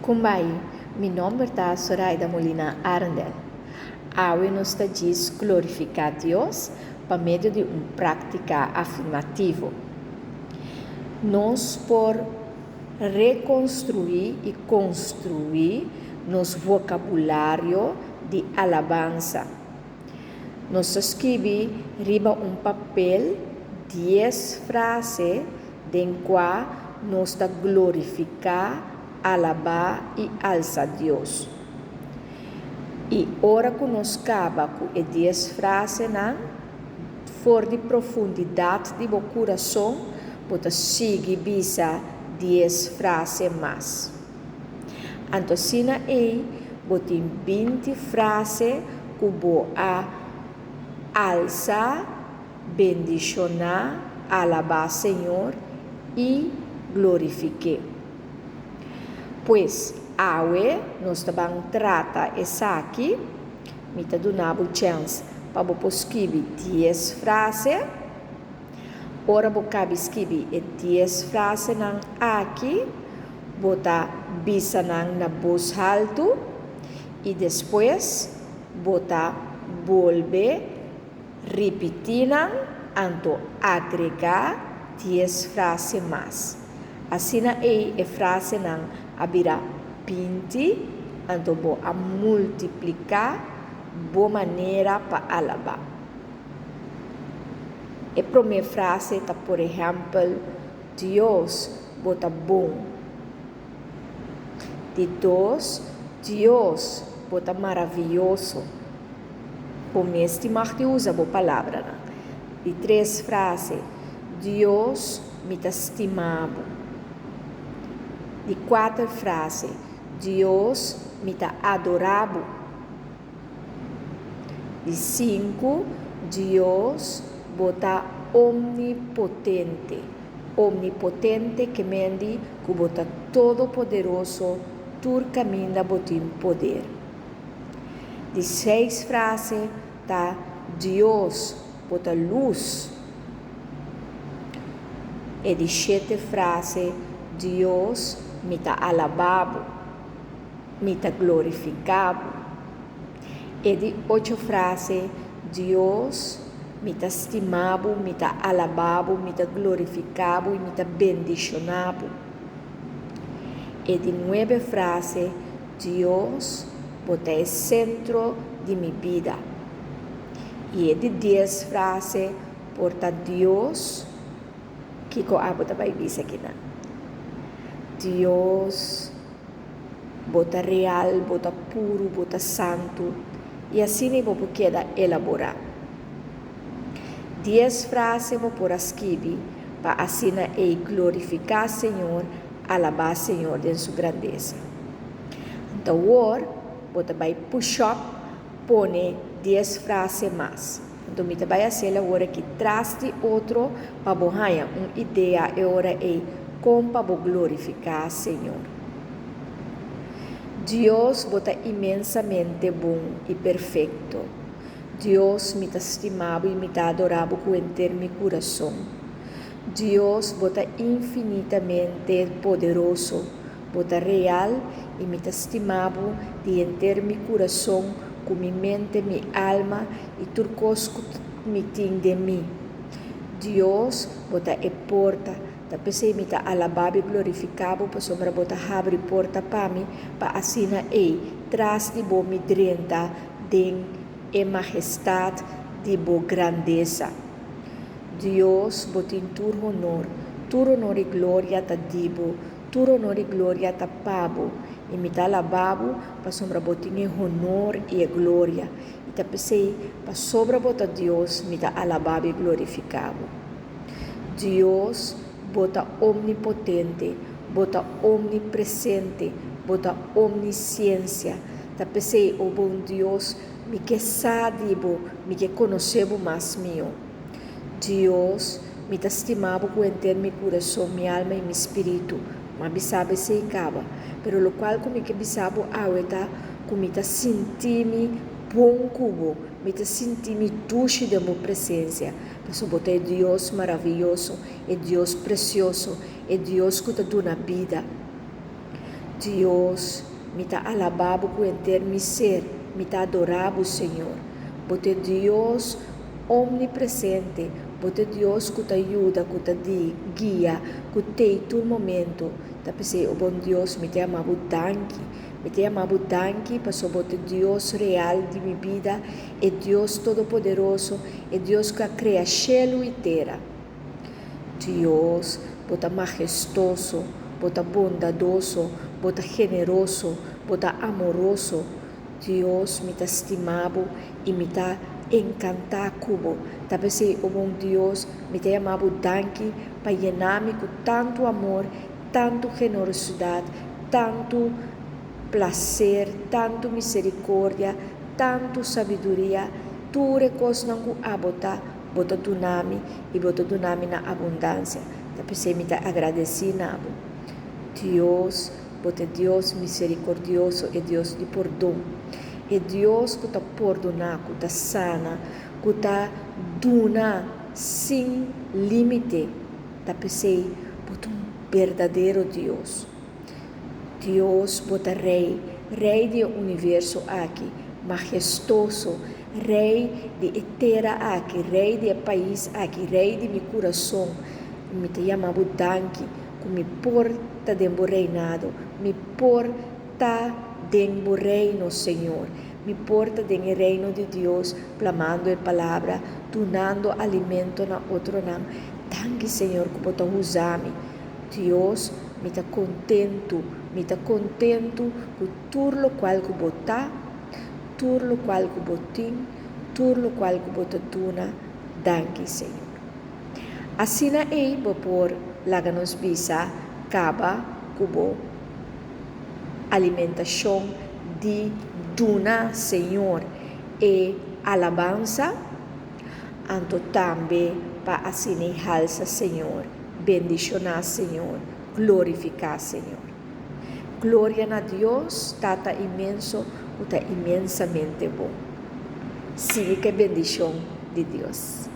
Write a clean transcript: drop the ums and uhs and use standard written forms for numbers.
Kumbai, mi nomber ta Soraida Molina Arendel. Awe nos ta djis glorifiká Dios pa medio di un práktika afirmativo. Nos por rekonstruí i konstruí nos vokabulario di alabansa. Nos ta skibi riba un papel dies frase den kua nos ta glorifiká, alabá i alsa Dios. I ora ku nos kaba ku e dies frasenan, for di profundidat di bo kurason bo ta sigui bisa dies frase mas. Anto asina ei bo tin 20 frase ku bo a alsa, bendishoná, alabá Señor i glorifik'é. Pues, awe nos ta ban trata esaki. Mi ta duna bo chèns pa bo por skibi dies frase. Ora bo kabi skibi e dies frasenan aki, bo ta bisa nan na bos haltu i despues bo ta bolbe ripití nan anto agregá dies frase mas. Asina ei e frasenan a bira 20, anto bo a multipliká bo manera pa alabá. E promé frase ta por ehèmpel, Dios, bo ta bon. Di dos, Dios, bo ta maravioso. Bo mes tin mag di usa bo palabranan. Di tres frase, Dios, mi ta stima bo. Di kuater frase, Dios, mi ta adorá bo. Di sinku, Dios, bo ta omnipotente. Omnipotente ke men di ku bo ta todopoderoso, tur kaminda bo tin poder. Di seis frase ta Dios, bo ta lus. E di shete frase, Dios, mi ta alabá bo, mi ta glorifiká bo. E di ocho frase, Dios, mi ta stima bo, mi ta alabá bo, mi ta glorifiká bo i mi ta bendishoná bo. E di nuebe frase, Dios, bo ta e sentro di mi bida. I e di dies frase por ta Dios, kiko abo ta bai bisa kinan? Dios, bo ta real, bo ta puru, bo ta santu. I asina bo por keda elaborá. Dies frase bo por a skibi pa asina ei glorifiká Señor, alabá Señor den su grandesa. Anto awor bo ta bai push up pone dies frase mas. Anto mi ta bai hasiel awor aki tras di otro pa bo haña un idea e ora ei kon pa bo glorifiká Señor. Dios bo ta inmensamente bon i perfekto. Dios, mi ta stima bo i mi ta adorá bo ku henter mi kurason. Dios, bo ta infinitamente poderoso, bo ta real i mi ta stima bo di henter mi kurason, ku mi mente, mi alma i tur kos ku mi tin den mi. Dios, bo ta e porta, ta p'esei mi ta alabá bo i glorifiká bo pasobra bo ta habri porta pa mi, pa asina ei tras di bo mi drenta den e mahestat di bo grandesa. Dios, bo tin tur honor, tur honor i gloria ta di bo, tur honor i gloria ta pa bo, i mi ta alabá bo pasobra bo tin e honor i e gloria, i ta p'esei, pasobra bo ta Dios, mi ta alabá bo i glorifiká bo. Dios, bo ta omnipotente, bo ta omnipresente, bo ta omnisiensia. Ta p'esei, o bon Dios, mi ke sa di bo, mi ke konosé bo mas mihó. Dios, mi ta stima bo ku henter mi kurason, mi alma i mi spiritu. Mi a bisa bo esei kaba. Pero lokual ku mi ke bisa bo awe ta ku mi ta sinti mi bon ku bo, mi ta sinti mi dushi den bo presensia, pasobra bo ta e Dios maravioso, e Dios presioso, e Dios ku ta duna bida. Dios, mi ta alabá bo ku henter mi ser, mi ta adorá bo, Señor. Bo ta e Dios omnipresente, bo ta e Dios ku ta yuda, ku ta di guia, ku t'ei tur momento. Ta p'esei, o bon Dios, mi ta yama bo danki. Mi ta yama bo danki pasobra bo ta e Dios real di mi bida, e Dios todopoderoso, e Dios ku a krea shelu i tera. Dios, bo ta mahestoso, bo ta bondadoso, bo ta generoso, bo ta amoroso. Dios, mi ta stima bo i mi ta enkantá ku bo. Ta p'esei, o bon Dios, mi ta yama bo danki pa yena mi ku tantu amor, tantu generosidat, tantu plaser, tantu miserikordia, tantu sabiduria, tur e kosnan ku abo ta. Bo ta duna mi i bo ta duna mi na abundansia. Ta p'esei mi ta agradesí na bo. Dios, bo ta e Dios miserikordioso, e Dios di pordon, e Dios ku ta pordoná, ku ta sana, ku ta duna sin límite. Ta p'esei bo ta un berdadero Dios. Dios, bo ta Rei, Rei di e universo aki, mahestoso, Rei di e tera aki, Rei di e pais aki, Rei di mi kurason. Mi ta yama bo danki ku mi por ta den bo reinado, mi por ta den bo reino, Señor. Mi por ta den e reino di Dios, plamando e palabra, dunando alimento na otronan. Danki, Señor, ku bo ta usa mi. Dios, mi ta kontentu, mi ta kontentu ku tur lokual ku bo ta, tur lokual ku bo tin, tur lokual ku bo ta duna, danki Señor. Asina ei bo por laga nos bisa kaba ku bo alimentashon di duna Señor e alabansa, anto tambe pa asina ei halsa Señor, bendishoná Señor, glorifiká Señor. Gloria na Dios, Tata inmenso, ku ta inmensamente bon. Sigui ku e bendishon di Dios.